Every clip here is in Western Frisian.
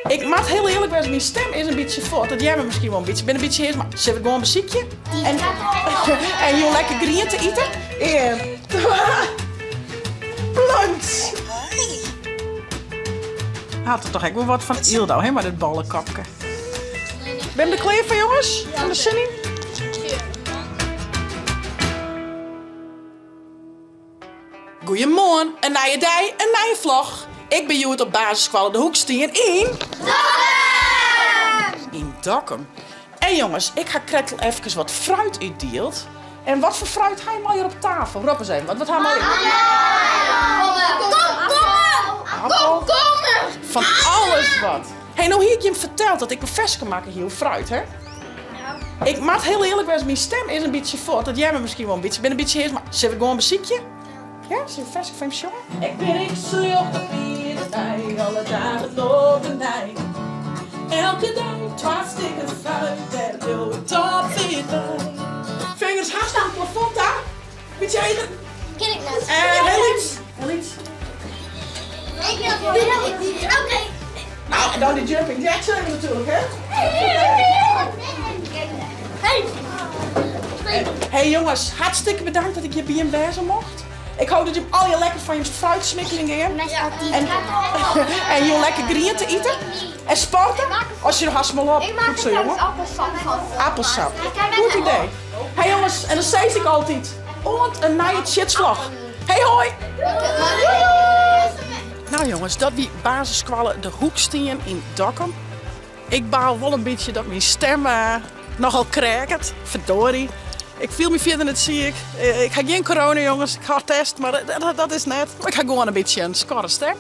Ik moat hiel earlik wêze, myn stim is in bytsje fuort. Dat heart men miskien wol in bytsje. Ik bin in bytsje heas, mar sille we it gewoan besykje? En, en jûn lekker griente ite. Ien, twa, plunts! Hat er toch ek wol wat fan Yldo, hè, mei dat bollekopke. Binne der klear foar, jonges? Ha der sin yn? Goeiemoarn, in nije dei, in nije vlog. Ik bin hjoed op basisskoalle De Hoekstien yn... Dokkum! Yn Dokkum. En jonges, ik ha krekt al efkes wat fruit útdield. En wat foar fruit ha je allegear op tafel? Rop eens even wat. Wat ha we allegear? Komkommer! Komkommer! Fan alles wat. Hey, no hie ik jim ferteld dat ik in ferske makke hie oer fruit, hè? Ik moat hiel earlik wêze, myn stim is in bytsje fuort. Dat heart men miskien wol in bytsje. Ik bin in bytsje heas, mar sille we it gewoan besykje? Ja, sille we in ferske foar jim sjonge? Ik bin ek sljocht op ierdbei, alle dagen op 'e nij. Elke dei twa stikken fruit, dêr bliuw ik topfit by. Fingers hast oan it plafond ta. Bytsje heger. Kin ik net. En hiel lyts. Hiel lyts. Oké. Nou, en dan die jumping jacks even natuerlik, hè? Hey. Hey jonges, hartstikke bedankt dat ik hjir by jim wêze mocht. Ik hoop dat jim allegear lekker fan jim fruit smikkeljen gean. En, en jûn lekker griente ite. En sporte. As je hast mal op. Goed zo, jongen. Appelsap. Goed idee. Hey jonges, en dan sis ik altyd, oant in nije Tsjitsvlog. Hey hoi! Nou jonges, dat wie basisskoalle De Hoekstien yn Dokkum. Ik baal wol in bytsje dat myn stim eh, nochal kreaket. Verdorie. Ik fiel my fierder net siik. Eh, ik ha gjin corona jonges, ik ha test, mar dat, dat is net. Ik ha gewoan in bytsje in skorre stim.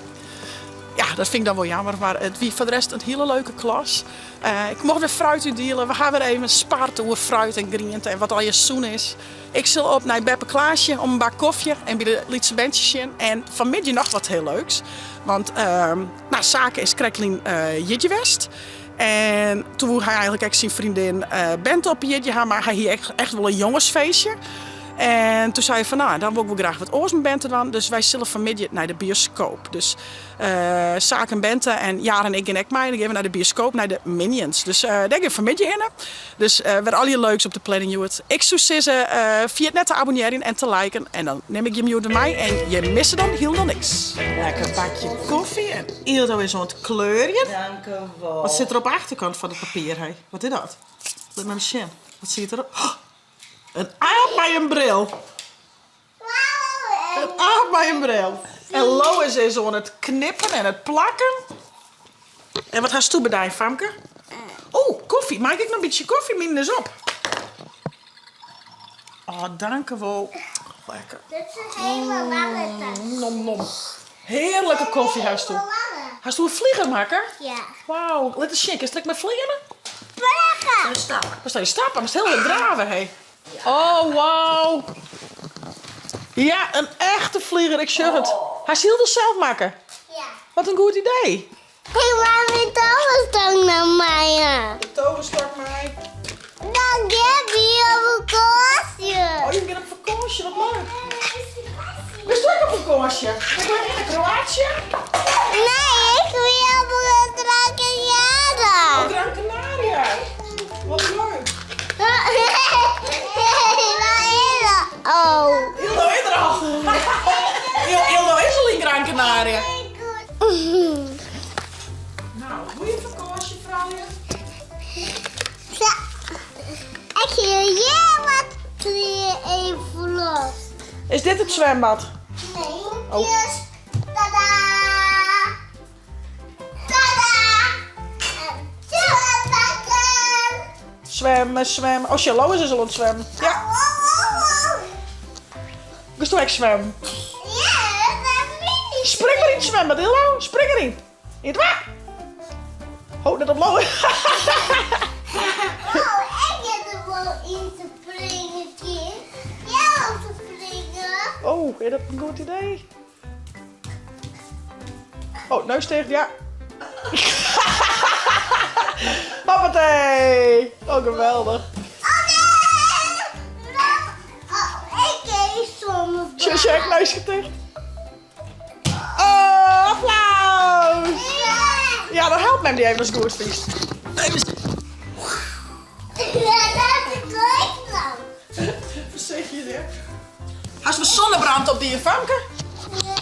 Ja, dat fyn ik dan wol jammer, mar it wie foar de rest in hiele leuke klas. Eh, ik mocht wer fruit útdiele. We ha wer even spart oer fruit en griente en wat allegear sûn is. Ik sil op nei Beppe Klaasje om in bak kofje en by de lytse berntsjes sjen. En fanmiddei noch wat hiel leuks. Want uh, nou, Sake is krektlyn uh, jierdei west. En toen woe hy eigenlik ek syn freondin uh, Bente op 'e jierdei ha, mar hy hie echt, echt wol in jongesfeestje. En toen sei hy fan, nou, dan wol ik wol graach wat oars mei Bente dwaan. Dus wy sille fanmiddei nei de bioskoop. Dus uh, Sake en Bente en Jaren en ik gean ek mei. Dan gean we nei de bioskoop, nei de Minions. Dus uh, dêr gean we fanmiddei hinne. Dus uh, wer allegear leuks op de planning hjoed. Ik soe sizze, uh, ferjit net te abonnearjen en te liken. En dan nim ik jim hjoed mei en jim misse dan hielendal niks. Lekker bakje koffie en Ildo is oan it kleurjen. Dank u wol. Wat sit der op de achterkant fan it papier? Hey? Wat is dat? Lit my sjen. Wat sit der op? Oh, in aap mei in bril. In aap mei in bril. En Lois is oan it knippen en it plakken. En wat hasto bedein, famke? Oeh, koffie. Mei ik ek noch in bytsje koffie? Myn is op. Oh, dankewol. Lekker. Dit is in hiele lange tas. Nom nom. Hearlike koffie hasto. Hasto in flieger makke? Ja. Wauw. Lit ris sjen, kinst der ek mei fleane? Fleane! Stappen. Moatst even stappen, moatst hiel hurd drave, hé. Oh, wauw. Ja, in echte flieger, ik sjoch it. Hast hielendal sels makke? Ja. Wat in goed idee. Hey, waar de toverstok nou mei? De toverstok mei. Dan gean we op fakânsje. Oh, je gean op fakânsje, wat leuk. Bist ek op fakânsje? Ik ben in Kroatië. Nee, ik wil op Gran Canaria. Oh, Gran Canaria. Wat leuk. Waar is dat? Oh. Ildo is der al. Ildo is al yn Gran Canaria. Nou, goeie fakânsje, froulju. Sa. Ik zie hier wat even los. Is dit it swimbad? Nee. Oh. Dus, tada! Tada! En zwembakken! Zwemmen, zwemmen. Oh, sjoch, Lois is al oan it swimmen. Ja. Oh, oh, oh, oh. Gisto ek swimmen? Ja, dat weet ik. Spring mar yn it swimbad, Ildo. Spring deryn. Ien, twa. Ho, net op Lois. Oh, ik heb er wol yn te springen, kind. Ja, om te springen. Oh, is dat in goed idee? Oh, neus ticht, ja. Hoppatee! Oh, geweldich. Oh nee! Oh, ik kin zonder Sjoch, sjoch, neus ticht. Oh, applaus! Ja! Ja, dan helpt mem dy even ast goed fynst. Even. Voorzichtig, hè. Hast in zonnebrand op dy, famke? Nee.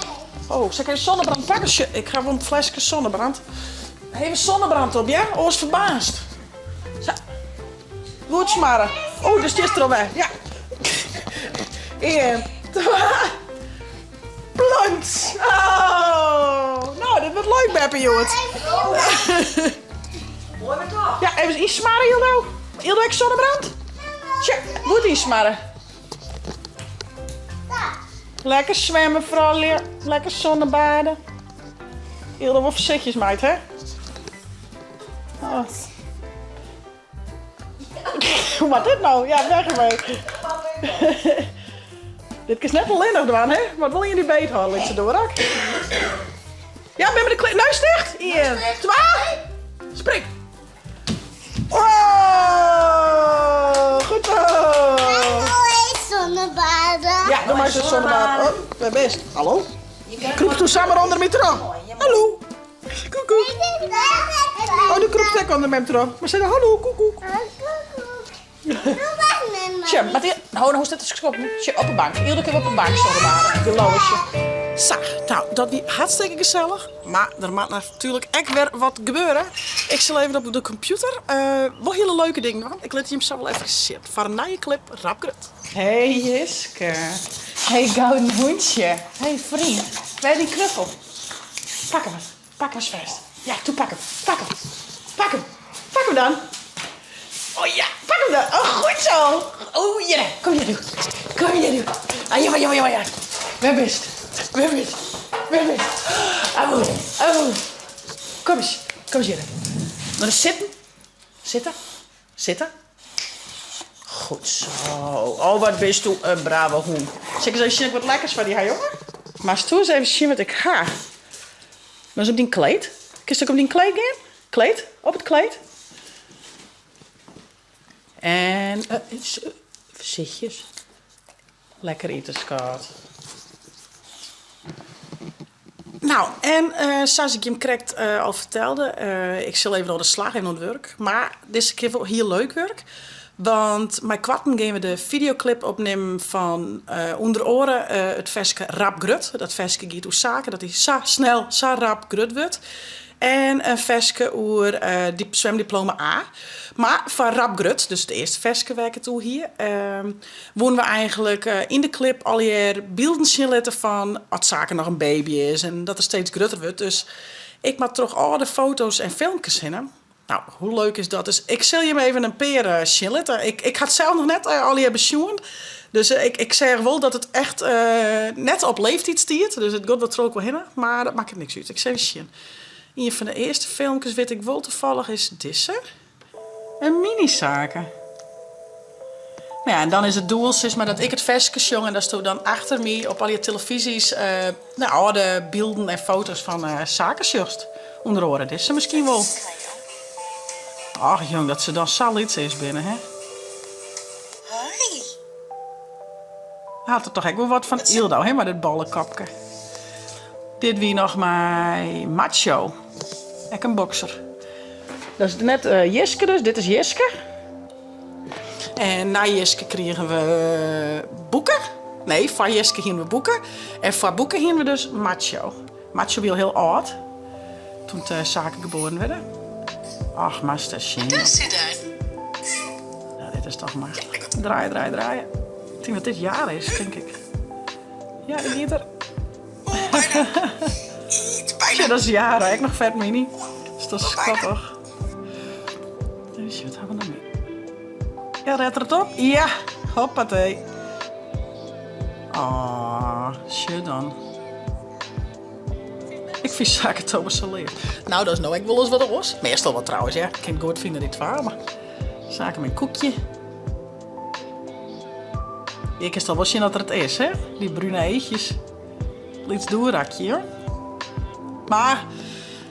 Oh, sil ik even zonnebrand pakken? Ik ha wol in fleske zonnebrand. Even zonnebrand op, ja? Oars ferbaarnst. Sa. Goed smarre. Oh, dêr stiest der alwer. Ja. Ien, twa. Plons. Oh. No, dit wurdt leuk, beppe hjoed. Moai mar toch? Ja, even ynsmarre, Ildo. Ildo, ek zonnebrand? Tja, goed ynsmarre. Lekker swimme, froulju. Lekker zonnebaden. Ildo wol foarsichtjes meid, hè? Oh. Hoe moat dit no? Ja, weg ermee. Dit kinst net allinnich dwaan, hè? Moat wol ien dy beet hâlde, lytse doarak. Ja, bin we der klear? No is it ticht. Ien, twa, spring. Oh, goed zo. Zonnebaden. Ja, dan meist zonnebaden. Oh, wêr bist? Hallo? Krûpsto samar ûnder my troch? Hallo? Koekoek. Oh, do krûpst ek ûnder mem troch. Mar sis hallo, koekoek. Sjoch, mar ho, no hoechst net te skoppen. Sjoch, op 'e bank. Ylde kin wol op 'e bank zonnebaden. Geloosje. Sa, no, dat wie hartstikke gesellich. Mar der moat natuerlik ek wer wat gebeure. Ik sil even op de kompjûter wol hiele leuke dingen dwaan. Ik lit jim sa wol efkes sjen. Foar in nije klip Rap Grut. Hey Jiske. Hey gouden hûntsje. Hey freon. Wêr dyn knuffel? Pak him ris. Pak him ris fêst. Ja, toe pak him. Pak him. Pak him. Pak him dan. Oh ja, pak him dan. Oh, goed zo. Oh ja, kom hjir doe. Kom hjir doe. Ah, ja, ja, ja, ja. Wêr bist? Wêr bist? Wêr bist? Au, au. Kom ris. Kom ris hjir. Mar ris sitten. Sitte. Sitte. Goed zo. Oh, wat bisto in brave hûn. Sil ik ris even sjen of ik wat lekkers foar dy ha, jonge? Moatst doe ris even sjen wat ik ha. Mar ris op dyn kleed. Kinst ek op dyn kleed gean? Kleed, op it kleed. En foarsichtjes. Lekker ite, skat. No, en sa as ik jim krekt al fertelde, ik sil even oan de slach, even oan it wurk. Mar dizze kear wol hiel leuk wurk, want mei koarten gean we de fideoklip opnimmen fan ûnder oare it ferske Rap Grut. Dat ferske giet oer Sake, dat hy sa snel, sa rap grut wurdt. En in ferske oer swimdiploma A. Mar foar Rap Grut, dus it earste ferske wêr't ik it oer hie, woene we eigenlik yn de klip allegear bylden sjen litte fan as Sake noch in baby is en dat er steeds grutter wurdt. Dus ik moat troch âlde foto's en filmkes hinne. No, hoe leuk is dat? Dus ik sil jim even in pear sjen litte. Ik, ik ha it sels noch net allegear besjoen. Dus ik, ik seach wol dat it echt net op leeftiid stiet. Dus it giet wat troch elkoar hinne. Mar dat makket niks út. Ik sil even sjen. Ien fan de earste filmkes wit ik wol tafallich is dizze. In mini-Sake. No ja, en dan is it doel sis mar dat ik it ferske sjong en datsto dan achter my op allegear telefyzjes no, âlde bylden en foto's fan Sake sjochst. Under oare dizze miskien wol. Och jong, dat se dan sa lyts is binne, hè? Hoi. Hat er toch ek wol wat fan Yldo, hè, mei dit bollekopke. Dit wie noch mei Macho, ek in bokser. Dat is net Jiske dus, dit is Jiske. En nei Jiske krigen we Boeke. Nee, foar Jiske hiene we Boeke. En foar Boeke hiene we dus Macho. Macho wie al hiel âld toen Sake geboren wurde. Ach, moatst ris sjen. Nou, dit is toch machtich. Draaie, draaie, draaie. Ik tink dat dit Jara is, tink ik. Ja, dy giet der. Sjoch, dat is Jara, ek noch fet mini. Is toch skattich. Even sjen, wat ha we noch mear? Ja, ret er it op? Ja, hoppatee. Oh, sjoch dan. Ik fyn Sake Thomas sa leaf. Nou, dat is no ek wolris wat oars. Meastal wol trouwens, ja. Ik kin it goed fine, dy twa, mar Sake mei in koekje. Hjir kinst al wol sjen dat er it is, hè? Dy brune eachjes. Lyts doerakje, joh. Mar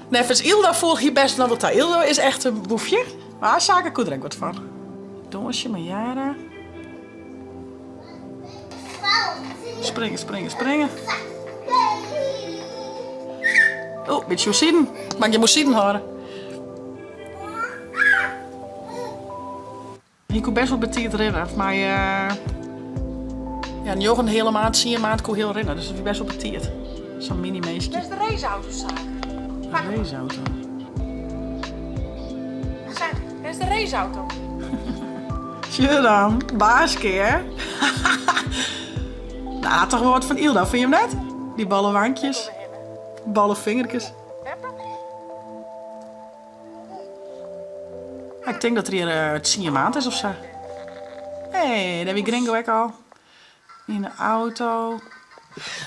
neffens Yldo foel hy bêst noch wol ta. Yldo is echt in boefje. Mar Sake koe der ek wat fan. Dânsje mei Jara. Springe, springe, springe. Oh, bytsje oersiden. Moat ik jim oersiden hâlde? Hy koe best wol betiid rinne. Mei ja, njoggen heale maand, tsien maand koe hy al rinne. Dus dat wie best wol betiid. Sa'n mini-minskje. Dat is de raceautosaak. Een raceauto. Saak, dat is de raceauto. Sjoch dan, baaske hè? Nou, toch wol wat fan Ylda, fyn je him net? Dy bolle wankjes, bolle fingerkes. Ik tink dat er hjir tsien maand is of sa. Hey, dêr wie Gringo ek al. Yn de auto.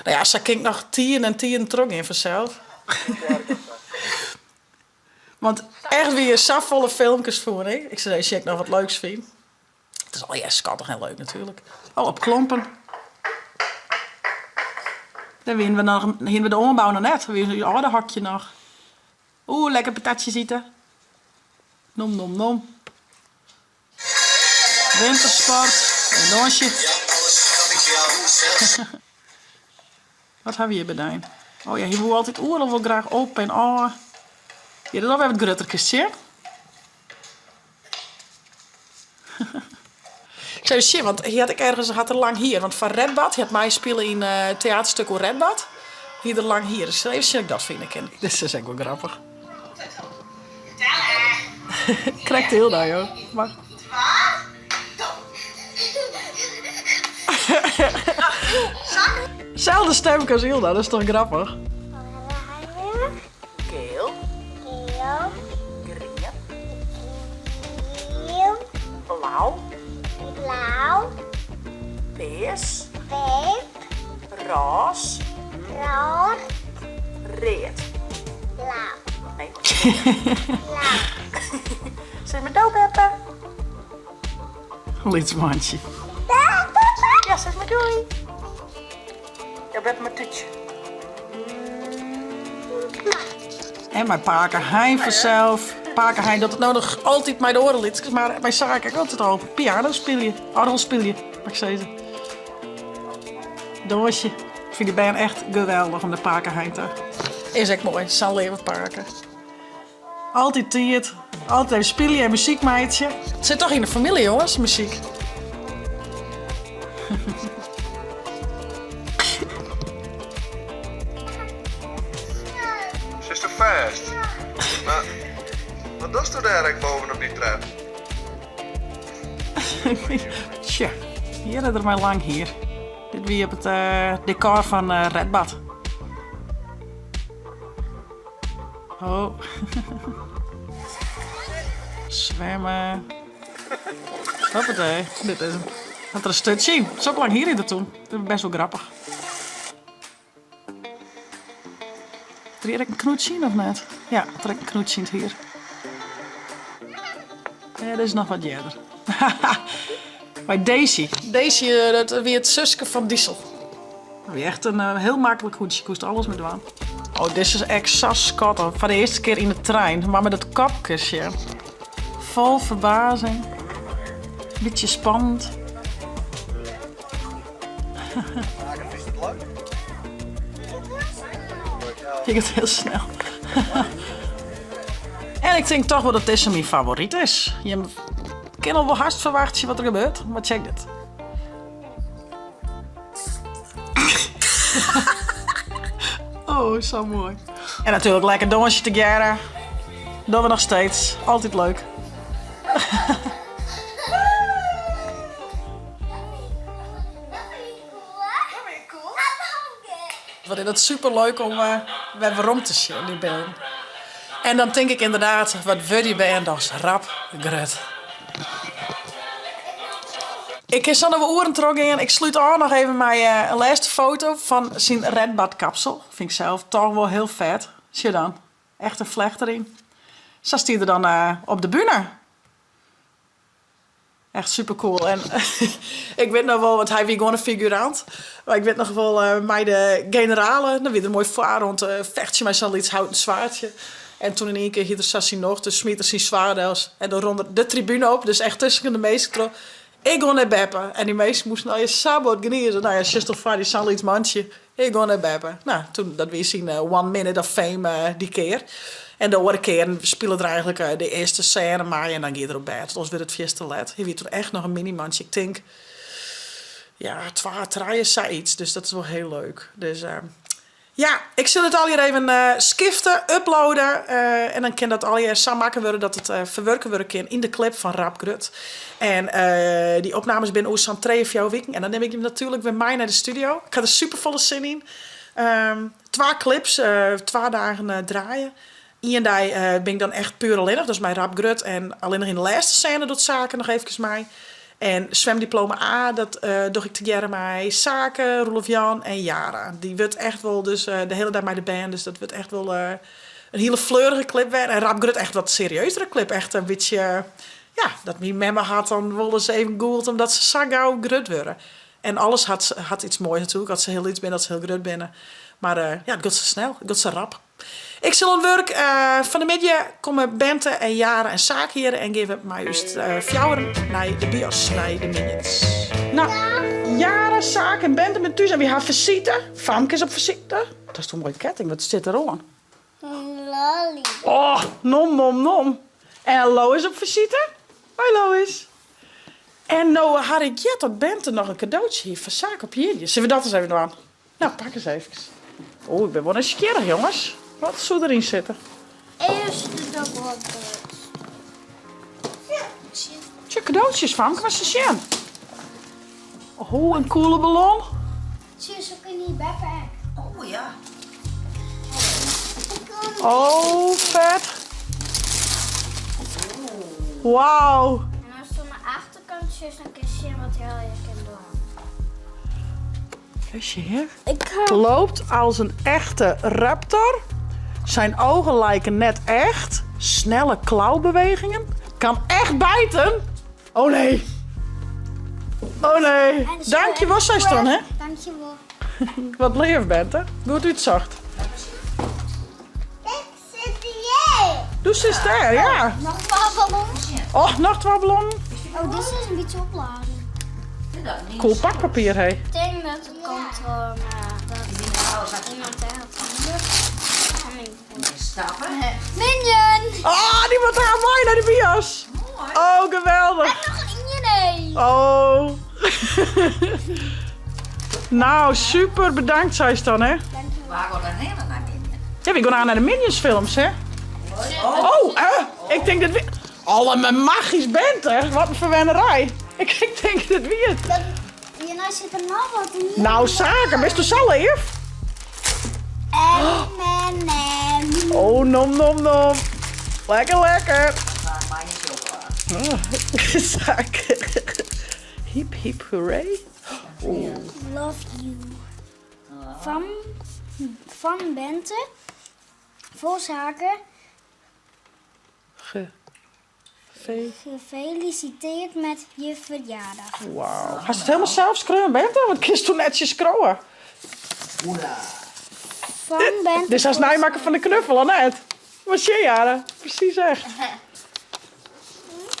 No ja, sa kin ik noch tiden en tiden trochgean fansels. Want echt wie safolle filmkes fûn ik. Ik sil even sjen ik noch wat leuks fyn. It is allegear skattich en leuk natuerlik. Oh, op klompen. Dêr wiene we noch, hiene we de oanbou noch net. Wie ús âlde hokje noch. Oeh, lekker patatsjes ite. Nom nom nom. Wintersport, in dânsje. Wat ha we hjir bedien? Oh ja, hy woe altyd oeral wol graach op en ôf. Hjir is alwer wat grutter kistje. Ik sil even sjen, want hy hat ek ergens hat er lang hier. Want foar Redbad, hy hat meispile yn it teaterstuk oer Redbad, hie er lang hier. Dus ik sil even sjen of ik dat fine kin. Dit is ek wol grappich. Krekt Hilda, joh. Maar... Selde stemke as Hilda, dat is toch grappich? Geel. Geel. Grien. Grien. Blau. Blau. Pears. Pears. Rôs. Rôs. Read. Blau. Nee. Blau. Sis mar do, beppe. Lyts mantsje. Ja, sis mar doei. Jo beppe mar tútsje. En mei pake Hein fansels. Pake Hein docht it no noch altyd mei de oare lytskes, mar mei Saak ek altyd al piano spylje, oargel spylje, moat ik sizze. Doasje. Ik fyn dy bern echt geweldich om nei pake Hein ta. Is ek moai, sa'n leave pake. Altyd tiid, altyd even spylje en muzyk meitsje. It sit toch yn de famylje, jonges, muzyk. Sitsto fêst? Mar wat dochsto dêr ek bovenop dy trep? Tsja, hjir hat er mei lang hier. Dit wie op it dekor fan Redbad. Oh. Zwemmen. Hoppatee, dit is hem. Hat er in sturtsje yn. Sok lang hier er toen. Dat is best wel grappich. Hat er hjir ek in knoetsje yn of net? Ja, hat er ek in knoetsje yn it hier. Ja, dit is noch wat earder. By Daisy. Daisy, dat wie it suske fan Diesel. Dat wie echt in hiel maklik hûntsje, koest alles mei dwaan. Oh, dizze is ek sa skattich. Foar de earste kear yn de trein, mar mei dat kopke sjen. Fol ferbazing. Bytsje spannend. Ging it hiel snel. En ik tink toch wol dat dizze myn favoryt is. Jim kinne al wol hast ferwachtsje wat der gebeurt, mar check dit. Oh, zo mooi. En natuurlijk lekker dansje tegearre. Doen we nog steeds. Altijd leuk. Wat is dat super leuk om uh, wer werom te sjen, dy bylden. En dan tink ik ynderdaad, wat wurde dy bern dochs rap grut. Ik kin sa noch wol oeren trochgean. Ik slút ôf noch even mei in lêste foto fan syn Redbadkapsel. Fyn ik sels toch wol hiel fet. Sjoch dan, echt in flecht deryn. Sa stiet er dan op de bühne. Echt super cool. En ik wit noch wol, want hy wie gewoan in figurant. Mar ik wit noch wol mei de generalen, dan wie er moai foar oan it fechtsjen mei sa'n lyts houten swaardsje. En toen yn ien kear hie er sa syn nocht, dus smiet er syn swaard del en dan rûn er de tribune op, dus echt tusken de minsken troch. Ik gean nei beppe. En dy minsken moasten allegear sa bot gnize. No ja, sjochst al foar dy, sa'n lyts mantsje. Ik gean nei beppe. No, toen, dat wie syn one minute of fame dy kear. En de oare kearen spile er eigentlik de earste sêne mei en dan gie er op bêd. Oars wurdt it fierste let. Hy wie toen echt noch in minimantsje. Ik tink, ja, twa, trije, sayts. Dus dat is wol hiel leuk. Dus Ja, ik sil it allegear even skifte, uploade en dan kin dat allegear sa makke wurde dat it ferwurke wurde kin yn de klip fan Rap Grut. En dy opnames binne oer sa'n trije, fjouwer wiken en dan nim ik jim natuerlik wer mei nei de studio. Ik ha der superfolle sin yn. Twa klips, twa dagen draaie. Ien dei bin ik dan echt puer allinnich, dus mei Rap Grut en allinnich yn de lêste sêne docht Sake noch eefkes mei. En Zwemdiploma A, dat doch ik tegearre mei Sake, Roelof Jan en Yara. Dy wurdt echt wol dus de hiele dei mei de bern, dus dat wurdt echt wol in hiele fleurige klip wer. En Rap Grut echt wat serieuzere klip, echt in bytsje, ja, dat myn memme hat dan wolris even gûld omdat se sa gau grut wurde. En alles hat, hat iets moais natuerlik, as se hiel lyts binne, as se hiel grut binne. Mar ja, it giet sa snel, it giet sa rap. Ik sil oan it wurk. Fan 'e middei komme Bente en Yara en Sake hjir en gean we mei ús fjouweren nei de bios, nei de Minions. No, Yara, Sake en Bente binne thús en wy ha fisite. Famke is op fisite. Dat is toch in moaie ketting, wat stiet der oan? In lolly. Oh, nom nom nom. En Lois op fisite. Hoi Lois. En no ha ik heard dat Bente noch in kadootsje hie foar Sake op jierdei. Sille we dat ris even dwaan? Nou, pak ris efkes. Oeh, ik bin wol nijsgjirrich, jonges. Wat soe deryn sitte? Earst de wat Tsje, kadootsjes, famke, mar se sjen. Oh, in coole ballon. Tsje, zo kun je beppe ek. Oh ja. Oh, fet. Wauw. En as je oan de achterkant sjochst, dan kun je sjen wat hy allegear kin dwaan. Is je hier? Loopt als een echte raptor. Zijn ogen lijken net echt. Snelle klauwbewegingen. Kan echt bijten. Oh nee. Oh nee. Dankjewel, zei dan, hè? Dankjewel. Wat leaf bent, hè? Goed útsocht. Ik sit hier. Doe zit daar, ja. Noch twa ballonnen. Oh, noch twa ballonnen. Oh, dit is in bytsje opladen. Cool pakpapier, hé. Ik denk dat het komt door dat iemand daar had Stappen. Minion! Oh, die wordt daar mooi naar de bios. Oh, geweldig. En noch ien, nee. Oh. nou, super bedankt, zei ze dan, hè? Waar gaat dan heen naar Minions? Ja, we gaan naar de Minions films, hè? Oh, hè? Ik denk dat we... Allemaal magisch bent, hè? Wat een verwennerij. Ik, ik denk dat wie het... Ja, nou zit er nog wat in. Nou, Sake, bist du zo lief? M&M. Oh, nom, nom, nom. Lekker, lekker. Maar niet chocola. Oh, Sake. Hiep, hiep, hooray. Love you. Van, van Bente. Voor Sake. Ge. V. Gefeliciteerd met je verjaardag. Wauw. Hast it helemaal zelf skreaun, Bente? Want kinst toen netjes skrowen. Oela. Van Bente. Dus als nijmakker van de knuffel, al net. Wat zie je, Jara? Precies echt.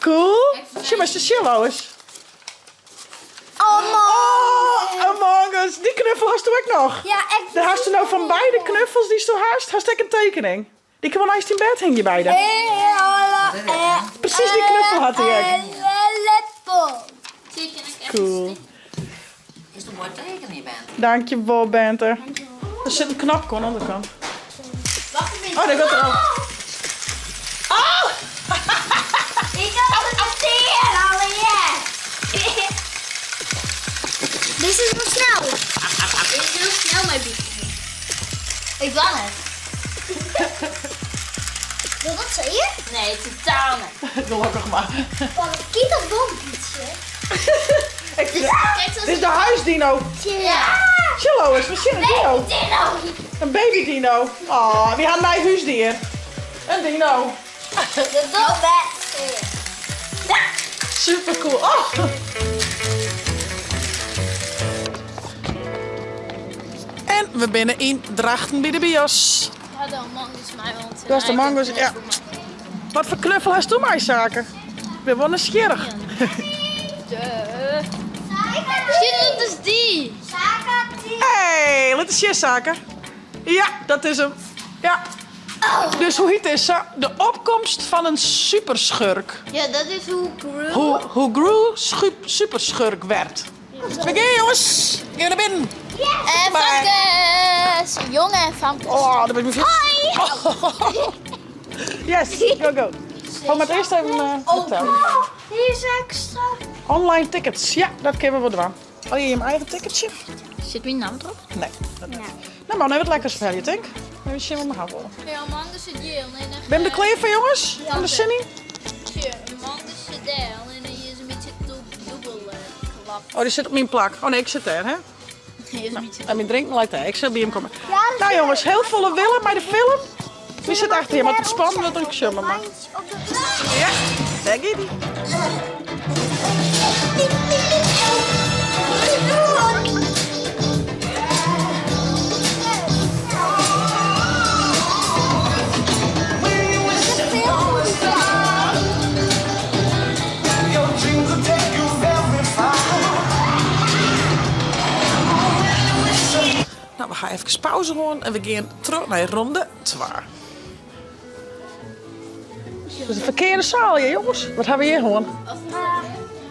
Cool. Zie maar, ze chillo is. Oh, Oh, Among Us. Die knuffel hast du ook nog. Ja, ik. Daar hast du nou van beide knuffels die du hast, hast ik een tekening. Die kan wel naast in bed hing je beide. Precies die knuffel had hij ook. Cool. Is het een mooi teken je bent? Dankjewel, Bente. Er zit een knopje aan de onderkant. Oh, daar gaat er al. Oh! Ik had het meteen alweer. Dit is wel snel. Dit is heel snel, mijn biek. Ik kan het. Wil dat zeggen? Nee, totaal niet. Gelukkig maar. Kijk dat boompje. Ik vind, Kijk, zoals dit is de huisdino. Ja. Chillo is misschien een dino. Dino. Een baby dino. Oh, wie had een huisdier? Een dino. De dog. Super cool. Oh. En we binnen in Drachten bij de bios. Ja, de Among Us mij, want... Dat is de Among Us, ja. Wat voor knuffel hast du mij, Sake? Ik ben wel nieuwsgierig. Sjoch, dat is dy. Hey, lit ris sjen, Sake. Ja, dat is 'm. Ja. Dus hoe hyt dizze? De opkomst fan in superschurk. Ja, dat is hoe Gru. Hoe, hoe Gru superschurk werd. We gean jongens, we gean nei binnen. En famkes, jonge en famkes. Oh, daar ben ik Hoi! Yes, go go. Oh, maar eerst even uh, vertellen. Oh, hier is extra. Online tickets, ja, dat kunnen we wel doen. Oh, je je eigen ticketje? Zit mijn naam erop? Nee, dat niet. Nou man, even wat lekkers voor je, denk. Even zien wat we gaan willen. Ja, man, dus het hier. Ben je er klaar voor, jongens? Ja, Van de zin in? Man, dus het daar. En hier is een beetje dubbel klap. Oh, die zit op mijn plak. Oh nee, ik zit daar, hè? Hier is een beetje En mijn drinken lijkt daar. Ik zal bij hem komen. Nou jongens, heel volle willen bij de film. Wie zit achter je? Maar het spannend dat ik zomaar maar. Ja, daar gaat ie. Nou, we gaan even pauze gewoon en we gaan terug naar ronde 2. Dat is de verkeerde zaal hier, jongens. Wat hebben we hier gewoon?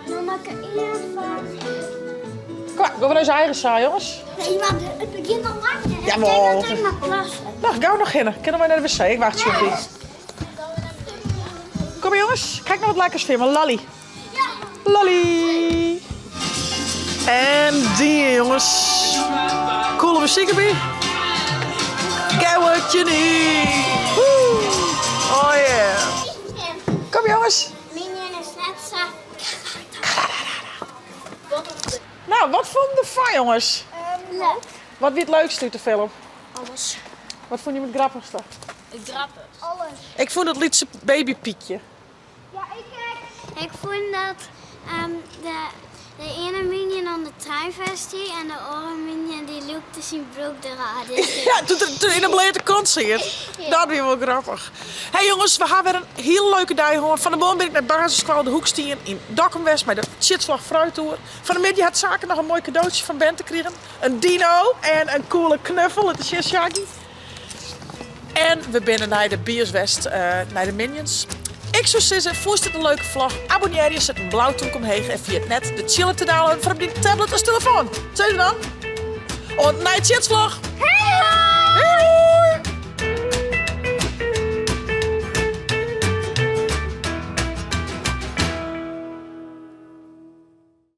Dan maak ik eerst van. Kom, maar, we naar onze eigen zaal, jongens. Nee, maar het begint al lang. hè. Jawel. Ik denk dat ik maar plassen. Nou, gauw nog in. Kunnen wij naar de wc? Ik wacht zo op die. Kom jongens, kijk naar wat lekkers vinden. Lolly. Lolly. En die jongens. Coole muziek erbij. Get what you need. Woe. Oh yeah. Kom jongens. Minion is net zo. Nou, wat vond je ervan jongens? Leuk. Wat wie het leukste uit de film? Alles. Wat vond je het grappigste? Grappig. Alles. Ik vond het liedje babypiekje. Ja, ik Ik vond dat ehm, de, de ene minion aan de trein vasthing en de andere minion die lukte zijn broek eruit. Ja, toen, toen in de blede kont zit. Dat weer wel grappig. Hey jongens, we hebben weer een heel leuke dag gehad. Van de morgen ben ik naar basisschool de Hoekstien in Dokkum West bij de Tjitslag Fruittour. Van de middag had Zaken nog een mooi cadeautje van Ben te krijgen. Een dino en een coole knuffel. Het is hier Shaggy. En we binnen naar de Bios West, eh, naar de Minions. Ik zou zeggen, vond dit een leuke vlog? Abonneer je, zet een blauw toek omheen en via het net de chillen te downloaden voor op die tablet als telefoon. Zie je dan? En naar de Tjitsvlog! Hey!